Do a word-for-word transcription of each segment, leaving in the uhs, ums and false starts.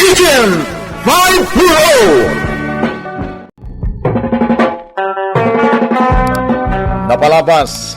Agent five Pro! Napalabas,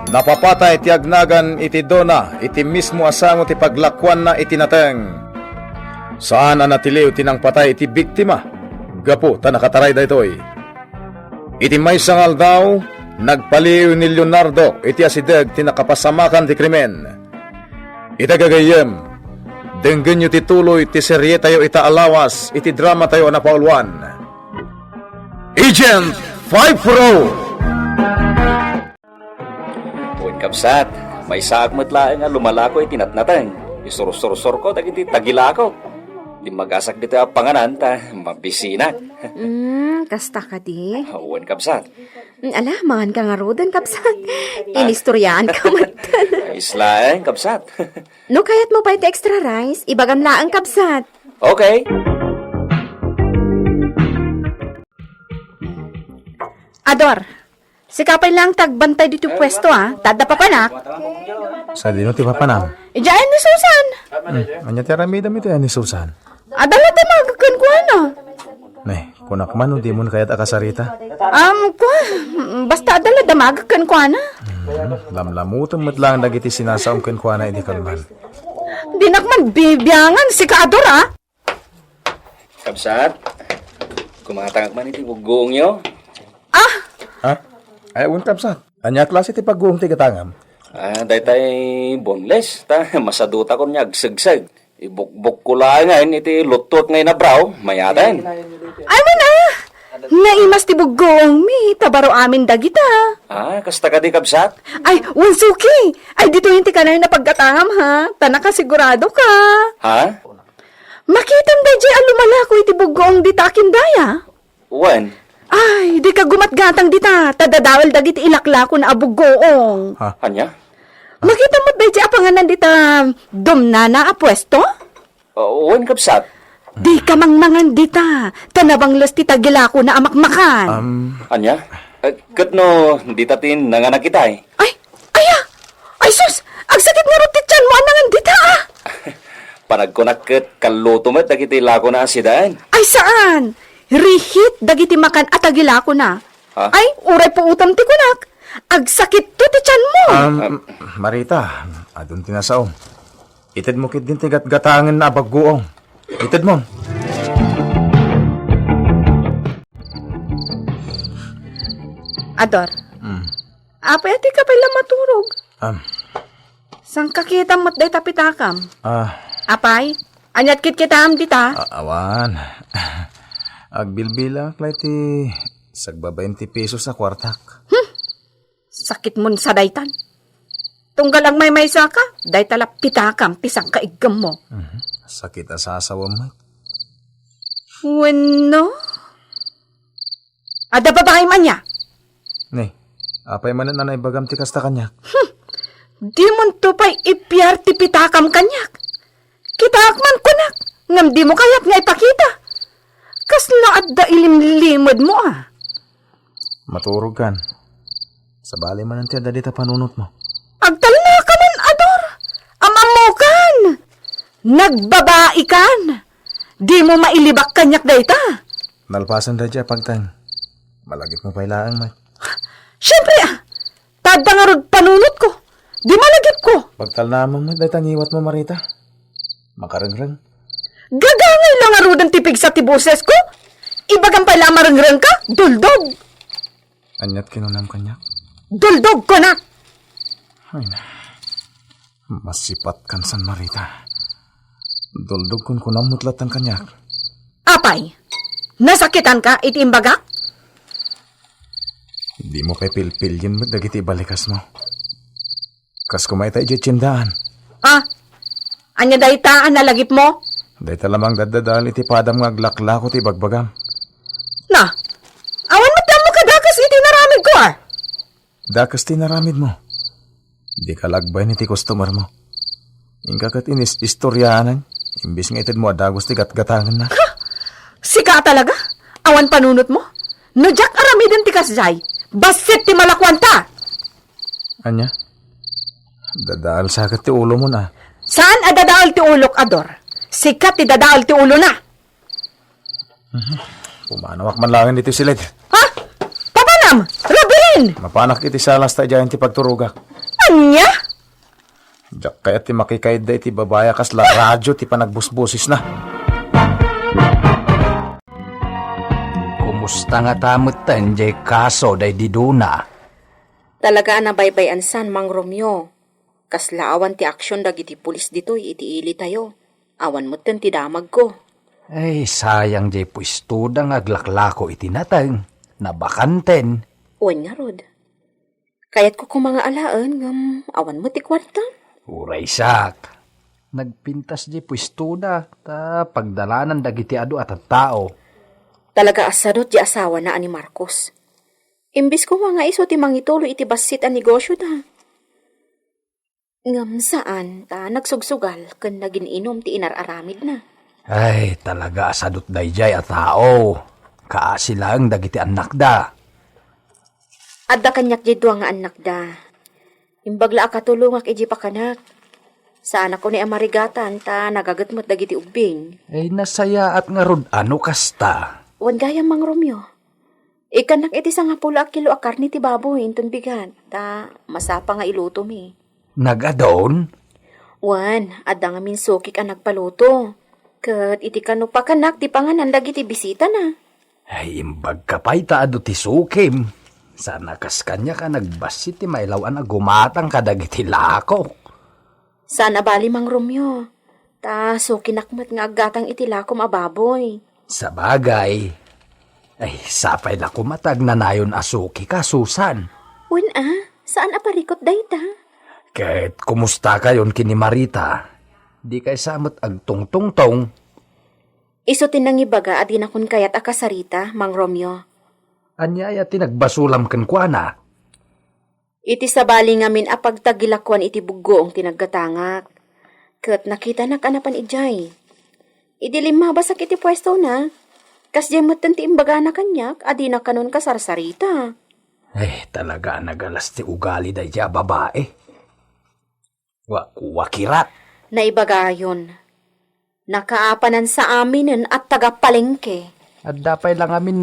napapatay ti agnagan iti dona iti mismo a sango ti paglakuanna iti nateng. Saan a natiliw ti nangpatay iti biktima gapu ta nakataray daytoy. Iti maysa nga aldaw, nagpaliw ni Leonardo iti asideg ti nakapasamakan ti krimen. Ita gagayyem, denggenyo ti tuloy ti serietayo ita a lawas iti dramatayo a napauluan, Agent five Pro! Wen, kabsat, maysaak met laeng a lumalako iti natnateng. Isursursurko dagiti tagilako. Dimmagasak ditoy a panganan ta mabisinak. Mm, kasta kadi? Wen, kabsat. Mm, ala, mangan ka ngaruden, kabsat. Inistoryaanka met. Islaeng, kabsat. No kayatmo pay ti extra rice, ibagam laeng, kabsat. Okay. Ador, sika pay lang ti agbantay ditoy puesto, a. Ta adda papanak. Sadino ti papanam? Idiay ni Susan. Hmm, ania ti aramidem iti ni Susan? Adda la damagek kenkuana. Ne, kunak man no dimon kayat a kasarita. Am, kua, basta adda la damagek kenkuana. Hmm, lamlamutem met lang dagiti sinasaom kenkuana idi kalman. Dinak man bibiangan, sika Ador, a. Kabsat, kumatangak man iti buggoongyo. Ah! Ha? Ay, wen, kabsat. Ania a klase ti pagguong ti gatangam? Ah, daytay boneless, ta masadutakon nga agsegseg. Ibukbukko laengen iti luttot nga inabraw, mayaten. Ay, wen, a! Naimas ti buggoongmi, ta baro amin dagita. Ah, kasta kadi, kabsat? Ay, wen, suki! Ay, ditoyen ti kanayon a paggatangam, ha? Ta nakasigurado ka. Ha? Makitam daydiay a lumalako iti buggoong dita ken daya? Wen. Ay, dika gumatgatang dita, ta dadael dagiti ilaklakona a buggoong. Ha? Ania? Makitam met daydiay a panganan dita dumnana a puesto? O, wen, kabsat. Dika mangmangan dita, ta nabangles ti tagilakona a makmakan. Um. Ania? Eh, ket no dita ti nanganak itay? Ay, aya! Ay, sus! Agsakit ngarud ti tianmo a nangan dita, a! Panagkunak ket kalluto met dagiti ilakona a sidaen. Ay, saan! Rihit dagiti makan a tagilakona. Ha? Ay, uray puotem ti kunak. Agsakitto ti tianmo. Um, Marita, adun ti nasaom. Itedmo ketdin ti gatgatangenna a bagguong. Itedmo. Ador. Hmm. Apay, a dika pay la maturog? Am. Saan ka kitam met dayta pitakam? Ah. Apay, aniat kitkitaem dita? A-, awan. Agbilbilak la iti sagbabain ti pesos a kuartak. Hmm. Sakitmon sa daytan. Tunggal agmaymaysa ka, dayta la pitakam ti sangkaiggem mo. Mhm. Sakit a sasawem met. Wenno? Adda babaim ania? Ne, apay manen a naibagam ti kasta kaniak? Hmm. Dimonto pay ipiar ti pitakam kaniak. Kitaak man kunak, ngem dimo kayat nga ipakita. Kasla adda ilimlimedmo, a. Maturogkan. Sabali manen ti adda dita panunotmo. Agtalnaka man, Ador! Am-ammokan! Nagbabaikan! Dimo mailibak kaniak dayta! Nalpasen daydiay a pagteng, malagipmo pay laeng met. Siempre, a! Ta adda ngarud panunotko! Di malagipko! Pagtalnamem met dayta ngiwatmo, Marita. Makarengreng. Gagangay la ngaruden ti pigsa ti bosesko? Ibagam pay la a marengrengka, duldog! Aniat kinunam kaniak? Duldog, kunak! Ay na. Masipatkan san, Marita. Duldog kunkunam met latta kaniak. Apay? Nasakitanka iti imbagak? Dimo pay pilpilien met dagiti ibalikasmo. Kas koma ita idiay tiendaan. Ah, ania dayta a nalagipmo? Dayta la mangdaddadael iti padam nga aglaklako ti ibagbagam. Na, awan met ammo kadakas iti inaramidko, a? Dakes ti inaramidmo. Dika lagbayen iti customer-mo. Inka ket inis-istorianan, imbes nga itedmo a dagus ti gatgatangenna. Ha? Sika talaga? Awan panunotmo? No diak aramiden ti kasdiay, bassit ti malakuanta! Ania? Dadael sa ket ti ulomon, a. Saan a dadael ti ulok, Ador? Sika ti dadael ti ulona. Pumanawak man laeng ditoy siled. Ha? Papanam! Robin! Mapanak iti salas ta idiayen ti pagturogak. Ania? Diak kayat ti makikaidda iti babai a kasla radio ti panagbusbosisna. Kumusta ngata metten diay kaso daydi Dona? Talaga a nabaybay-an san, Mang Romeo. Kasla awan ti aksion dagiti pulis ditoy iti ilitayo. Awan metten ti damagko. Ay, sayang diay puestoda nga aglaklako iti nateng. Nabakanten. Wen ngarud. Kayatko koma nga alaen ngem awan met ti kuarta. Uray siak. Nagpintas diay puestoda ta pagdalanan dagiti adu a tattao. Talaga a sadut diay asawana a ni Marcos. Imbes koma nga isu ti mangituloy iti bassit a negosioda. Ngem saan ta nagsugsugal ken nagin-inum ti inar-aramidna. Ay, talaga a sadut daydiay a tao. Kaasi laeng dagiti annakda. Adda kaniak diay dua nga annakda. Imbag la a katulongak idiay pakanak. Saanak unay a marigatan ta nagaget met dagiti ubbing. Ay, nasayaat ngarud a no kasta. Wen gayam, Mang Romeo. Ikkannak iti sangapulo a kilo a karne ti baboy inton bigat, ta masapa nga ilutomi. Nagadun? Wen, adda ngamin sukik a nagpaluto. Ket iti kano pakannak ti panganan dagiti bisitana. Ay, imbagka pay ta adu ti sukim. Saan a kas kaniak a nagbassit ti mailaw-an a gumatang kadagiti lakok. Saan a bali, Mang Romeo. Ta sukinak met nga aggatang iti lakom a baboy. Sabagay. Ay, sapay la koma ta agnanayon a sukika, Susan. Wen a, saan a parikut dayta? Ket kumustakayon ken ni Marita? Dikay sa met agtungtungtong? Isu ti nangibaga a dinakon kayat a kasarita, Mang Romeo. Ania aya ti nagbasolam kenkuana? Iti sabali ngamin a pagtagilakuan iti buggoong ti naggatangak, ket nakitanak a napan idiay. Idi limmabasak iti puestona, kasdiay metten ti imbagana kaniak a dina kanon kasarsarita. Eh, talaga a nagalas ti ugali daydiay a babae. Wa, wa kirat. Naibagayon. Nakaapanan sa aminen a taga-palengke. Adda pay la ngamin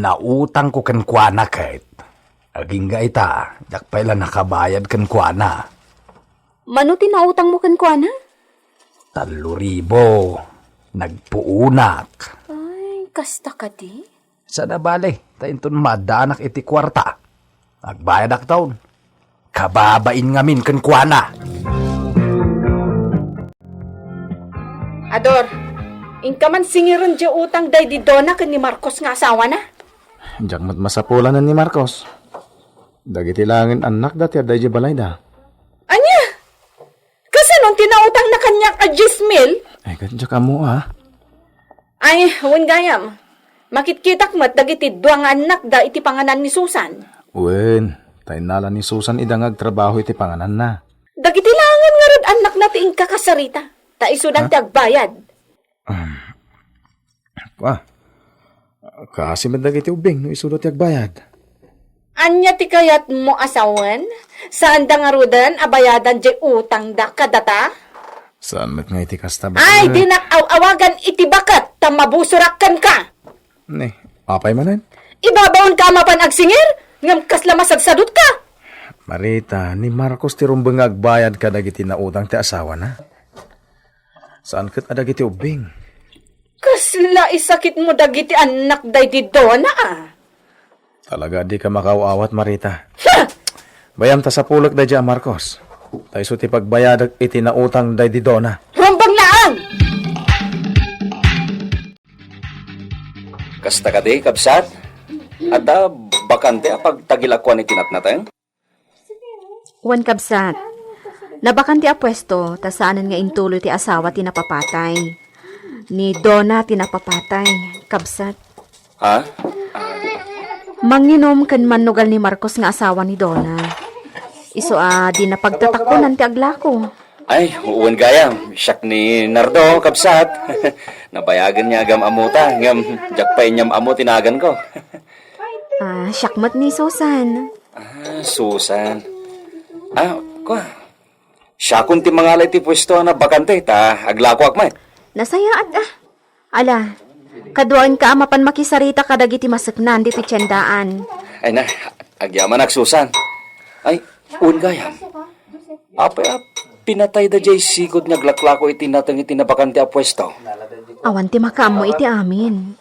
nautangko kenkuana ket. Agingga ita, diak pay la nakabayad kenkuana. Mano ti nautangmo kenkuana? Tallo ribu. Nagpuonak. Ay, kasta kadi? Saan a bale, ta inton maaddaanak iti kuarta, agbayadakton. Kababain ngamin kenkuana. Ador, inka man singiren diay utang daydi Dona ken ni Marcos nga asawana? Diak met masapulanen ni Marcos. Dagiti laengen annakda ti adda idiay balayda. Ania? Kasano ti nautangna kaniak a dies mil? Ay, ket diak ammo a. Ay, wen gayam. Makitkitak met dagiti dua nga annakda iti panganan ni Susan. Wen, ta innala ni Susan ida nga agtrabaho iti pangananna. Dagiti laengen ngarud annakna ti inkakasarita, ta isudan ti agbayad. Ah, kaasi met dagiti ubbing no isuda ti agbayad. Ania ti kayatmo a sawen? Saanda ngaruden a bayadan diay utangda kadata? Saan met nga iti kasta. Ay, baket. Dinak aw-awagan iti baket ta mabusorak kenka. Ne, apay manen? Ibabaonka a mapan agsingir, ngem kasla masadsadutka. Marita, ni Marcos ti rumbeng nga agbayad kadagiti nautang ti asawana. Saan ket a dagiti ubbing. Kasla isakitmo dagiti annak daydi Dona a. Talaga a dika makaaw-awat, Marita. Ha! Bayam ta sapulek daydiay a Marcos. Ta isu ti pagbayadek iti nautang daydi Dona. Rumbeng laeng! Kasta kadi, kabsat? Adda bakante a pagtagilakuan iti natnateng? Wen, kabsat. Nabakante a puesto, ta saanen nga intuloy ti asawa ti napapatay. Ni Dona ti napapatay, kabsat. Ha? Manginom ken mannugal ni Marcos nga asawa ni Dona. Isu a dina pagtatakunan ti aglako. Ay, wen gayam, siak ni Nardo, kabsat. Nabayagen nga agam-amuta, ngem diak pay inyam-amu ti naganko. Ah, siak met ni Susan. Ah, Susan. Ah, kua. Siakon ti mangala iti puesto a nabakante, ta aglakoak met. Nasayaat, ah. Ala, kaduaenka a mapan makisarita kadagiti maseknan ditoy tiendaan. Ay na, agyamanak, Susan. Ay, wen gayam. Apay a pinatayda jay sigud nga aglaklako iti nateng iti nabakan ti apuesto? Awan ti makaammo iti amin.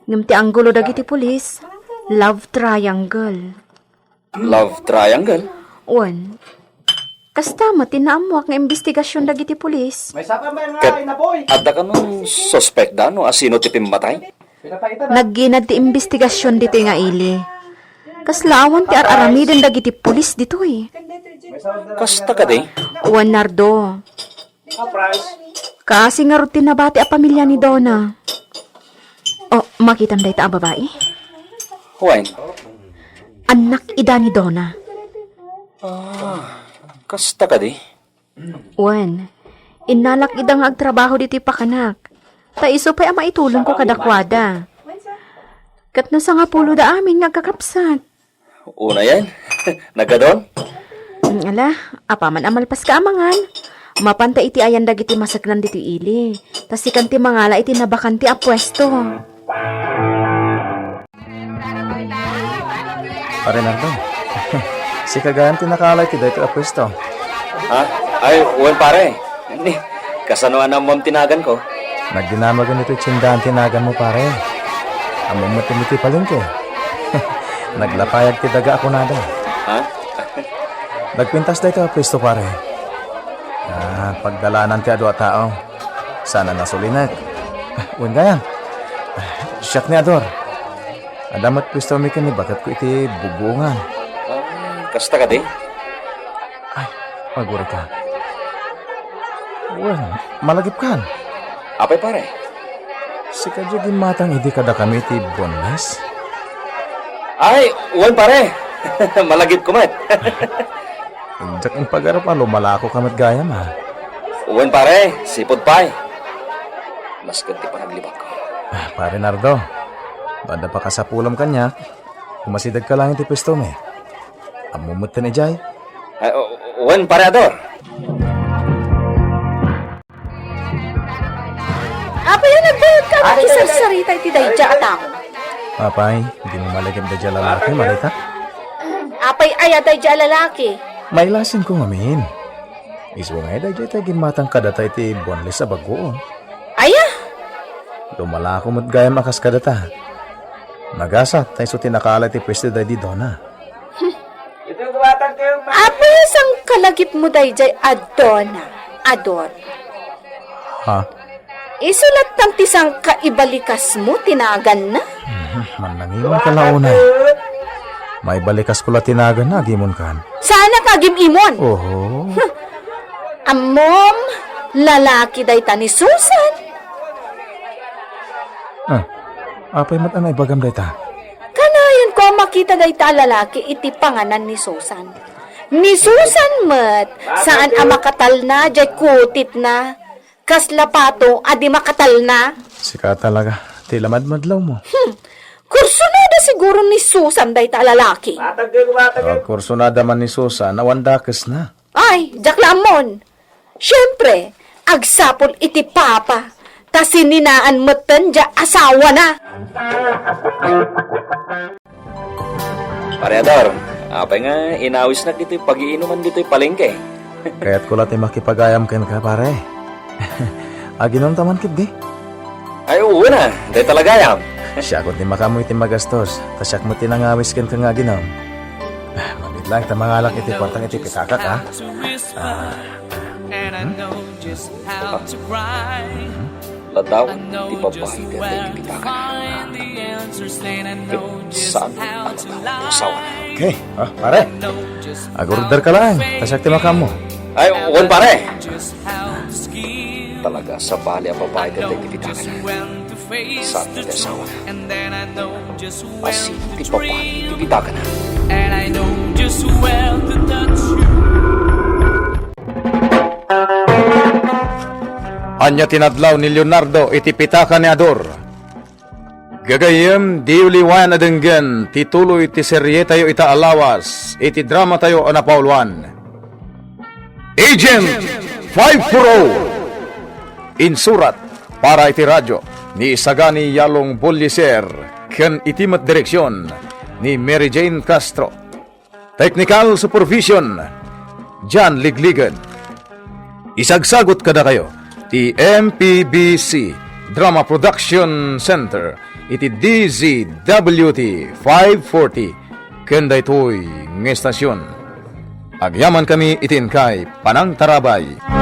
Ngem ti anggulo dagiti pulis, love triangle. Love triangle? Wen. Kasta met ti naammuak nga imbestigasion dagiti pulis. Ket adda kanon suspekda no asino ti pimmatay? Nagginad ti imbestigasion ditoy nga ili. Kasla awan ti ar-aramiden dagiti pulis ditoy. Kasta kadi? Wen, Nardo. Kasi ngarud ti nabati a pamilia ni Donna. Oh, makitam dayta a babai? Wen. Annak ida ni Donna. Ah, kasta kadi? Wen, innalak ida nga agtrabaho ditoy pakanak. Ta isu pay a maitulongko kadakuada. Ket no sangapulo da amin nga agkakabsat. Unayen? Nagadon? Mm, ala, apaman a malpaska a mangan, mapanta iti ayan dagiti maseknan ditoy ili. Ta sikan ti mangala iti nabakan ti apuesto. Pare Nardo, sika gayam ti nakaala iti daytoy a puesto. Ha? Ay, wen, pare. Ni, kasano a naammoam ti naganko? Nagdinamagen iti tiendaan ti naganmo, pare. Ammom met ti palengke. Naglapayag ti daga a kunada. Ha? Nagpintas daytoy a puesto, pare. Ah, pagdalanan ti adu a tao. Saan a nasulinek. Wen gayam. Siak ni Ador. Adda met puestomi ken ni baketko iti bugbuongan. Ah, kasta kadi? Ay, agurayka. Wen, malagipkan. Apay, pare? Sika diay gimmatang idi kadakami iti boneless? Ay, wen, pare. Malagipko met. Diak impagarup a lumalakoka met gayam, a. Wen, pare, sipud pay. Nasken ti panaglibakko. Ah, Pare Nardo, no adda pakasapulam kaniak, umasidegka laeng iti puestomi. Ammom metten idiay? Ay, o-, wen, Pare Ador. Apay a nagbayag ka a makisarsarita iti daydiay a tao? Apay, dimo malagip daydiay a lalaki, Marita? Apay aya daydiay a lalaki? Mailasinko ngamin. Isu nga daydiay ti gimmatang kadata iti boneless a bag-o. Aya? Lumalako met gayam a kas kadata. Nagasat, ta isu ti nakaala iti puesto daydi Donna. Apay a sangkalagipmo daydiay a Donna, Ador? Ha? Isu latta ti sangkaibalikas mo ti naganna? Mhm, mannangimon ka la unay. Maibalikasko la ti naganna, agimonkan. Saanak agim-imon? Oho. Ammom, lalaki dayta ni Susan. Ah, apay met a naibagam dayta? Kanayon ko a makita dayta a lalaki iti panganan ni Susan. Ni Susan met, saan a makatalna diay kutitna. Kasla pato a di makatalna. Sika talaga, ti lamadmadlaw mo. Hmm. Kursunada siguro ni Susan dayta a lalaki. Matageg, matageg. Ah, kursunada man ni Susan, awan dakesna. Ay, diak la ammon. Siempre, agsapul iti papa, ta sininaan metten diay asawana. Pare Ador, apay nga inawisnak ditoy pagiinuman ditoy palengke? Kayatko la ti makipagayam kenka, pare. Aginom ta man ketdi? Ay, wen a, dayta la gayam. Siakon ti makaammo iti magastos, ta siak met ti nangawis kenka nga aginom. Mabiit laeng ta mangalak iti kuartang iti pitakak, a. Ah. Hmm? Ladawan ti babai ti adda iti pitakana. Ket saan a ladawan ti asawana. Okay, ah, pare. Agorderka laeng, ta siak ti makaammo. Ay, wen, pare. Talaga, sabali a babai ti adda iti pitakana. Saan ti asawana. Asin ti papan iti pitakana. And I know just where to touch you. Ania ti nadlaw ni Leonardo iti pitaka ni Ador? Gagayyem, diyo liwayan a denggen ti tuloy ti serietayo ita a lawas iti dramatayo a napauluan, Agent five four oh. Insurat Para iti radyo, ni Sagani Yalong Bolliser, ken iti met direksion ni Mary Jane Castro. Technical supervision, John Ligligan. Isagsagut kadakayo ti M P B C Drama Production Center iti D Z W T five forty ken daytoy nga estasion. Agyamankami iti inkay panangtarabay.